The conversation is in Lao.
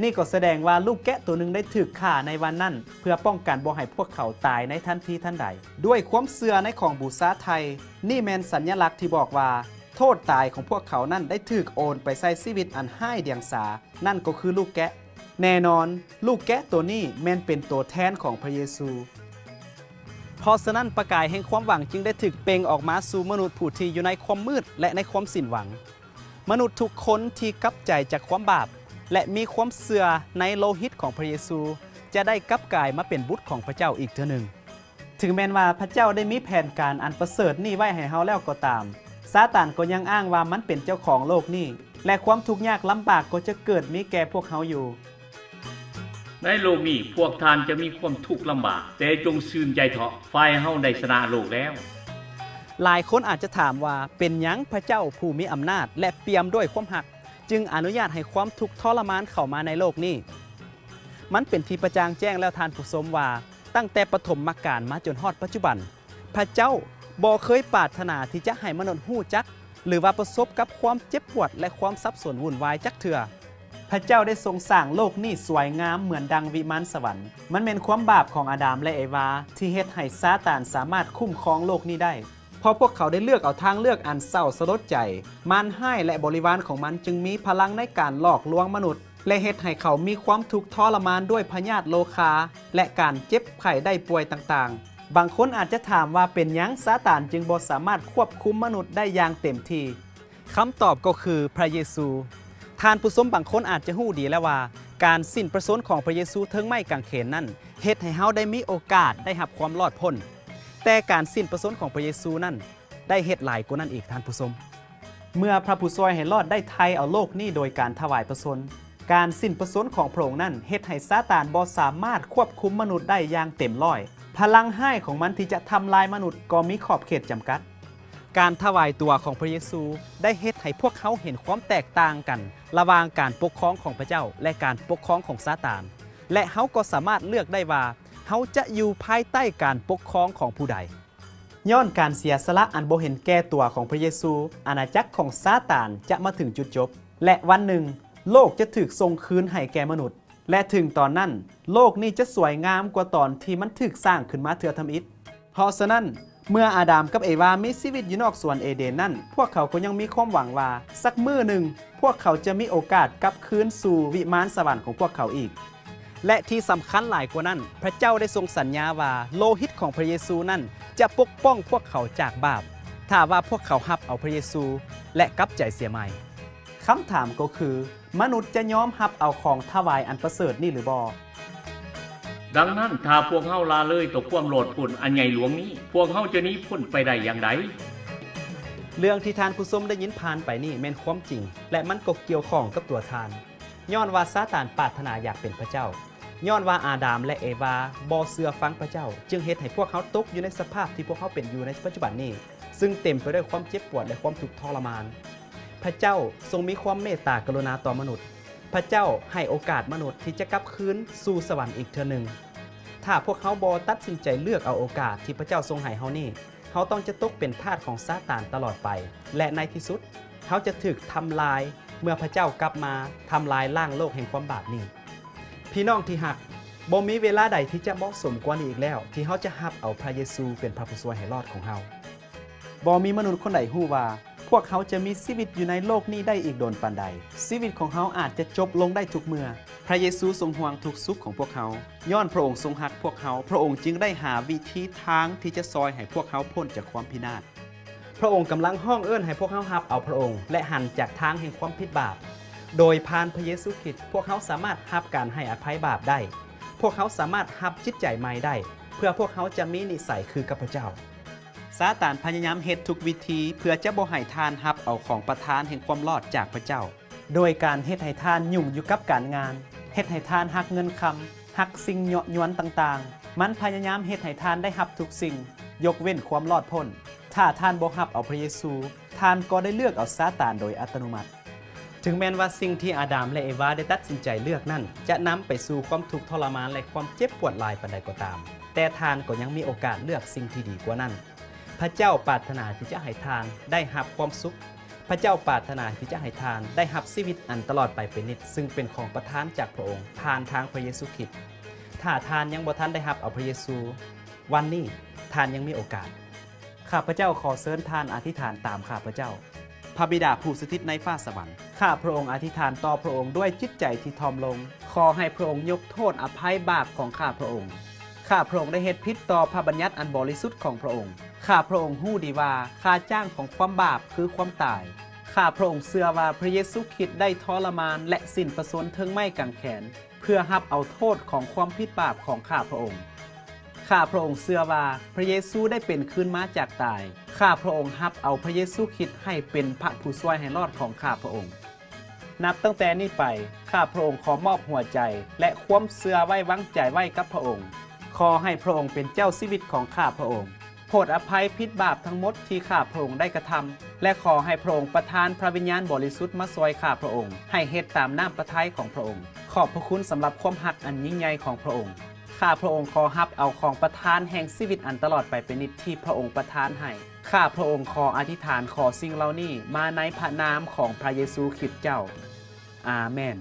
ນີ້ກໍສະແດງວ່າລູກແກະໂຕໜຶ່ງໄດ້ຖືກຂ້າໃນວັນນັ້ນ ເພື່ອປ້ອງກັນບໍ່ໃຫ້ພວກເຂົາຕາຍໃນທັນທີທັນໃດ. ດ້ວຍຄວາມເຊື່ອໃນຂອງບູຊາໄຖ່, ນີ້ແມ່ນສັນຍະລັກທີ່ບອກວ່າ ໂທດຕາຍຂອງພວກເຂົານັ້ນໄດ້ຖືກໂອນໄປໃສ່ຊີວິດອັນຮ້າຍດຽງສາ, ນັ້ນກໍຄືລູກແກະ. ແນ່ນອນ, ລູກແກະໂຕນີ້ແມ່ນເປັນໂຕແທນຂອງພະເຢຊູ. ເພາະສະນັ້ນ, ປະກາຍແຫ່ງຄວາມຫວັງຈຶ່ງໄດ້ຖືກເປັ່ງອອກມາສູ່ມະນຸດຜູ້ທີ່ຢູ່ໃນຄວາມມືດ ແລະ ໃນຄວາມສິ້ນຫວັງ. ມະນຸດທຸກຄົນທີ່ກັບໃຈຈາກຄວາມບາບ ແລະ ມີຄວາມເຊື່ອໃນໂລຫິດຂອງພະເຢຊູ ຈະໄດ້ກັບກາຍມາເປັນບຸດຂອງພະເຈົ້າອີກເທື່ອໜຶ່ງ. ເຖິງແມ່ນວ່າພະເຈົ້າໄດ້ມີແຜນການອັນປະເສີດນີ້ໄວ້ໃຫ້ເຮົາແລ້ວກໍຕາມ, ຊາຕານກໍຍັງອ້າງວ່າມັນເປັນເຈົ້າຂອງໂລກນີ້ ແລະ ຄວາມທຸກຍາກລຳບາກກໍຈະເກີດມີແກ່ພວກເຮົາຢູ່. ໃນໂລກນີ້ພວກທ່ານຈະມີຄວາມທຸກລຳບາກ, ແຕ່ຈົ່ງຊື່ນໃຈເຖາະ, ຝ່າຍເຮົາໄດ້ຊະນະໂລກແລ້ວ. ຫຼາຍຄົນອາດຈະຖາມວ່າ ເປັນຫຍັງພະເຈົ້າຜູ້ມີອຳນາດ ແລະ ປ່ຽມດ້ວຍຄວາມຮັກ ຈຶ່ງອະນຸຍາດໃຫ້ຄວາມທຸກທໍລະມານເຂົ້າມາໃນໂລກນີ້? ມັນເປັນທີ່ປະຈ່າງແຈ້ງແລ້ວທ່ານຜູ້ຊົມວ່າ ຕັ້ງແຕ່ປະຖົມມະການມາຈົນຮອດປັດຈຸບັນ, ພະເຈົ້າບໍ່ເຄີຍປາດຖະໜາທີ່ຈະໃຫ້ມະນຸດຮູ້ຈັກ ຫຼືວ່າປະສົບກັບຄວາມເຈັບປວດ ແລະ ຄວາມສັບສົນວຸ່ນວາຍຈັກເທື່ອ. ພະເຈົ້າໄດ້ຊົງສ້າງໂລກນີ້ສວຍງາມເໝືອນດັ່ງວິມານສະຫວັນ. ມັນແມ່ນຄວາມບາບຂອງອາດາມ ແລະ ເອວາ ທີ່ເຮັດໃຫ້ຊາຕານສາມາດຄຸ້ມຄອງໂລກນີ້ໄດ້. ເພາະພວກເຂົາໄດ້ເລືອກເອົາທາງເລືອກອັນເສົ້າສະຫຼົດໃຈ, ມານຮ້າຍ ແລະ ບໍລິວານຂອງມັນຈຶ່ງມີພະລັງໃນການຫຼອກລວງມະນຸດ ແລະ ເຮັດໃຫ້ເຂົາມີຄວາມທຸກທໍລະມານດ້ວຍພະຍາດໂລຄາ ແລະ ການເຈັບໄຂ້ໄດ້ປ່ວຍຕ່າງໆ. ບາງຄົນອາດຈະຖາມວ່າ ເປັນຫຍັງຊາຕານຈຶ່ງບໍ່ສາມາດຄວບຄຸມມະນຸດໄດ້ຢ່າງເຕັມທີ່? ຄຳຕອບກໍຄືພະເຢຊູ. ທ່ານຜູ້ຊົມບາງຄົນອາດຈະຮູ້ດີແລ້ວວ່າ ການສິ້ນພະຊົນຂອງພະເຢຊູເທິງໄມ້ກາງເຂນນັ້ນ ເຮັດໃຫ້ເຮົາໄດ້ມີໂອກາດໄດ້ຮັບຄວາມລອດພົ້ນ. ແຕ່ການສິ້ນພະຊົນຂອງພະເຢຊູນັ້ນ ໄດ້ເຮັດຫຼາຍກວ່ານັ້ນອີກທ່ານຜູ້ຊົມ. ເມື່ອພະຜູ້ຊ່ວຍໃຫ້ລອດໄດ້ໄຖ່ເອົາໂລກນີ້ໂດຍການຖວາຍພະຊົນ, ການສິ້ນພະຊົນຂອງພະອົງນັ້ນເຮັດໃຫ້ຊາຕານບໍ່ສາມາດຄວບຄຸມມະນຸດໄດ້ຢ່າງເຕັມຮ້ອຍ. ພະລັງຮ້າຍຂອງມັນທີ່ຈະທຳລາຍມະນຸດກໍມີຂອບເຂດຈຳກັດ. ການຖວາຍຕົວຂອງພະເຢຊູໄດ້ເຮັດໃຫ້ພວກເຮົາເຫັນຄວາມແຕກຕ່າງກັນລະຫວ່າງການປົກຄອງຂອງພະເຈົ້າ ແລະ ການປົກຄອງຂອງຊາຕານ, ແລະ ເຮົາກໍສາມາດເລືອກໄດ້ວ່າເຮົາຈະຢູ່ພາຍໃຕ້ການປົກຄອງຂອງຜູ້ໃດ. ຍ້ອນການເສຍສະຫຼະອັນບໍ່ເຫັນແກ່ຕົວຂອງພະເຢຊູ, ອານາຈັກຂອງຊາຕານຈະມາເຖິງຈຸດຈົບ ແລະ ວັນໜຶ່ງ ໂລກຈະຖືກສົ່ງຄືນໃຫ້ແກ່ມະນຸດ ແລະ ເຖິງຕອນນັ້ນ ໂລກນີ້ຈະສວຍງາມກວ່າຕອນທີ່ມັນຖືກສ້າງຂຶ້ນມາເທື່ອທຳອິດ. ເພາະສະນັ້ນ, ເມື່ອອາດາມກັບເອວາມີຊີວິດຢູ່ນອກສວນເອເດນນັ້ນ, ພວກເຂົາກໍຍັງມີຄວາມຫວັງວ່າ ສັກມື້ໜຶ່ງ ພວກເຂົາຈະມີໂອກາດກັບຄືນສູ່ວິມານສະຫວັນຂອງພວກເຂົາອີກ. ແລະ ທີ່ສຳຄັນຫຼາຍກວ່ານັ້ນ, ພະເຈົ້າໄດ້ຊົງສັນຍາວ່າ ໂລຫິດຂອງພະເຢຊູນັ້ນຈະປົກປ້ອງພວກເຂົາຈາກບາບ, ຖ້າວ່າພວກເຂົາຮັບເອົາພະເຢຊູ ແລະ ກັບໃຈເສຍໃໝ່. ຄຳຖາມກໍຄື, ມະນຸດຈະຍອມຮັບເອົາຂອງຖວາຍອັນປະເສີດນີ້ຫຼືບໍ່? ດັ່ງນັ້ນ, ຖ້າພວກເຮົາລະເລີຍຕໍ່ຄວາມລອດພົ້ນອັນໃຫຍ່ຫຼວງນີ້, ພວກເຮົາຈະໜີພົ້ນໄປໄດ້ຢ່າງໃດ? ເລື່ອງທີ່ທ່ານຜູ້ຊົມໄດ້ຍິນຜ່ານໄປນີ້ແມ່ນຄວາມຈິງ, ແລະ ມັນກໍກ່ຽວຂ້ອງກັບຕົວທ່ານ. ຍ້ອນວ່າຊາຕານປາດຖະໜາຢາກເປັນພະເຈົ້າ. ຍ້ອນວ່າອາດາມ ແລະ ເອວາບໍ່ເຊື່ອຟັງພະເຈົ້າ, ຈຶ່ງເຮັດໃຫ້ພວກເຮົາຕົກຢູ່ໃນສະພາບທີ່ພວກເຮົາເປັນຢູ່ໃນປັດຈຸບັນນີ້, ຊຶ່ງເຕັມໄປດ້ວຍຄວາມເຈັບປວດ ແລະ ຄວາມທຸກທໍລະມານ. ພະເຈົ້າຊົງມີຄວາມເມດຕາກະລຸນາຕໍ່ມະນຸດ. ພະເຈົ້າໃຫ້ໂອກາດມະນຸດທີ່ຈະກັບຄືນສູ່ສະຫວັນອີກເທື່ອໜຶ່ງ. ຖ້າພວກເຮົາບໍ່ຕັດສິນໃຈເລືອກເອົາໂອກາດທີ່ພະເຈົ້າຊົງໃຫ້ເຮົານີ້, ເຮົາຕ້ອງຈະຕົກເປັນທາດຂອງຊາຕານຕະຫຼອດໄປ ແລະ ໃນທີ່ສຸດ, ເຮົາຈະຖືກທຳລາຍເມື່ອພະເຈົ້າກັບມາທຳລາຍລ້າງໂລກແຫ່ງຄວາມບາບນີ້. ພີ່ນ້ອງທີ່ຮັກ, ບໍ່ມີເວລາໃດທີ່ຈະເໝາະສົມກວ່ານີ້ອີກແລ້ວ ທີ່ເຮົາຈະຮັບເອົາພະເຢຊູເປັນພະຜູ້ຊ່ວຍໃຫ້ລອດຂອງເຮົາ. ບໍ່ມີມະນຸດຄົນໃດຮູ້ວ່າ ພວກເຮົາຈະມີຊີວິດຢູ່ໃນໂລກນີ້ໄດ້ອີກດົນປານໃດ. ຊີວິດຂອງເຮົາອາດຈະຈົບລົງໄດ້ທຸກເມື່ອ. ພະເຢຊູຊົງຫ່ວງທຸກສຸກຂອງພວກເຮົາ. ຍ້ອນພະອົງຊົງຮັກພວກເຮົາ, ພະອົງຈຶ່ງໄດ້ຫາວິທີທາງທີ່ຈະຊ່ອຍໃຫ້ພວກເຮົາພົ້ນຈາກຄວາມພິນາດ. ພະອົງກຳລັງຮ້ອງເອີ້ນໃຫ້ພວກເຮົາຮັບເອົາພະອົງ ແລະ ຫັນຈາກທາງແຫ່ງຄວາມຜິດບາບ. ໂດຍຜ່ານພະເຢຊູຄຣິດ, ພວກເຮົາສາມາດຮັບການໃຫ້ອະໄພບາບໄດ້. ພວກເຮົາສາມາດຮັບຈິດໃຈໃໝ່ໄດ້, ເພື່ອພວກເຮົາຈະມີນິໄສຄືກັບພະເຈົ້າ. ຊາຕານພະຍາຍາມເຮັດທຸກວິທີເພື່ອຈະບໍ່ໃຫ້ທ່ານຮັບເອົາຂອງປະທານແຫ່ງຄວາມລອດຈາກພະເຈົ້າ. ໂດຍການເຮັດໃຫ້ທ່ານຫຍຸ້ງຢູ່ກັບການງານ, ເຮັດໃຫ້ທ່ານຮັກເງິນຄຳ, ຮັກສິ່ງເຍາະຍວນຕ່າງໆ. ມັນພະຍາຍາມເຮັດໃຫ້ທ່ານໄດ້ຮັບທຸກສິ່ງ, ຍົກເວັ້ນຄວາມລອດພົ້ນ. ຖ້າທ່ານບໍ່ຮັບເອົາພະເຢຊູ, ທ່ານກໍໄດ້ເລືອກເອົາຊາຕານໂດຍອັດຕະໂນມັດ. ເຖິງແມ່ນວ່າສິ່ງທີ່ອາດາມ ແລະ ເອວາໄດ້ຕັດສິນໃຈເລືອກນັ້ນ ຈະນຳໄປສູ່ຄວາມທຸກທໍລະມານ ແລະ ຄວາມເຈັບປວດຫຼາຍປານໃດກໍຕາມ, ແຕ່ທ່ານກໍຍັງມີໂອກາດເລືອກສິ່ງທີ່ດີກວ່ານັ້ນ. ພະເຈົ້າປາດຖະໜາທີ່ຈະໃຫ້ທ່ານໄດ້ຮັບຄວາມສຸກ. ພ ພະເຈົ້າປາດຖະໜາທີ່ຈະໃຫ້ທ່ານໄດ້ຮັບຊີວິດອັນຕະຫຼອດໄປເປັນນິດ, ຊຶ່ງເປັນຂອງປະທານຈາກພະອົງ ຜ່ານທາງພະເຢຊູຄຣິດ. ຖ້າທ່ານຍັງບໍ່ທັນໄດ້ຮັບເອົາພະເຢຊູ, ວັນນີ້ທ່ານຍັງມີໂອກາດ. ຂ້າພະເຈົ້າຂໍເຊີນທ່ານອະທິຖານຕາມຂ້າພະເຈົ້າ. ພະບິດາຜູ້ສະຖິດໃນຟ້າສະຫວັນ, ຂ້າພະອົງອະທິຖານຕໍ່ພະອົງດ້ວຍຈິດໃຈທີ່ຖ່ອມລົງ. ຂໍໃຫ້ພະອົງຍົກໂທດອະໄພບາບຂອງຂ້າພະອົງ. ຂ້າພະອົງໄດ້ເຮັດຜິດຕໍ່ພະບັນຍັດອັນບໍລິສຸດຂອງພະອົງ. ຂ້າພະອົງຮູ້ດີວ່າຄ່າຈ້າງຂອງຄວາມບາບຄືຄວາມຕາຍ. ຂ້າພະອົງເຊື່ອວ່າພະເຢຊູຄຣິດໄດ້ທໍລະມານ ແລະ ສິ້ນພະຊົນເທິງໄມ້ກາງແຂນ ເພື່ອຮັບເອົາໂທດຂອງຄວາມຜິດບາບຂອງຂ້າພະອົງ. ຂ້າພະອົງເຊື່ອວ່າພະເຢຊູໄດ້ເປັນຄືນມາຈາກຕາຍ. ຂ້າພະອົງຮັບເອົາພະເຢຊູຄຣິດໃຫ້ເປັນພະຜູ້ຊ່ວຍໃຫ້ລອດຂອງຂ້າພະອົງ. ນັບຕັ້ງແຕ່ນີ້ໄປ, ຂ້າພະອົງຂໍມອບຫົວໃຈ ແລະ ຄວາມເຊື່ອໄວ້ວາງໃຈໄວ້ກັບພະອົງ. ຂໍໃຫ້ພະອົງເປັນເຈົ້າຊີວິດຂອງຂ້າພະອົງ. ໂປດອະໄພຜິດບາບທັງໝົດທີ່ຂ້າພະອົງໄດ້ກະທຳ ແລະ ຂໍໃຫ້ພະອົງປະທານພະວິນຍານບໍລິສຸດມາຊ່ວຍຂ້າພະອົງໃຫ້ເຮັດຕາມນ້ຳພະໄທຂອງພະອົງ. ຂອບພະຄຸນສຳລັບຄວາມຮັກອັນຍິ່ງໃຫຍ່ຂອງພະອົງ. ຂ້າພະອົງຂໍຮັບເອົາຂອງປະທານແຫ່ງຊີວິດອັນຕະຫຼອດໄປເປັນນິດທີ່ພະອົງປະທານໃຫ້. ຂ້າພະອົງຂໍອະທິຖານຂໍສິ່ງເຫຼົ່ານີ້ມາໃນພະນາມຂອງພະເຢຊູຄຣິດເຈົ້າ. ອາເມນ.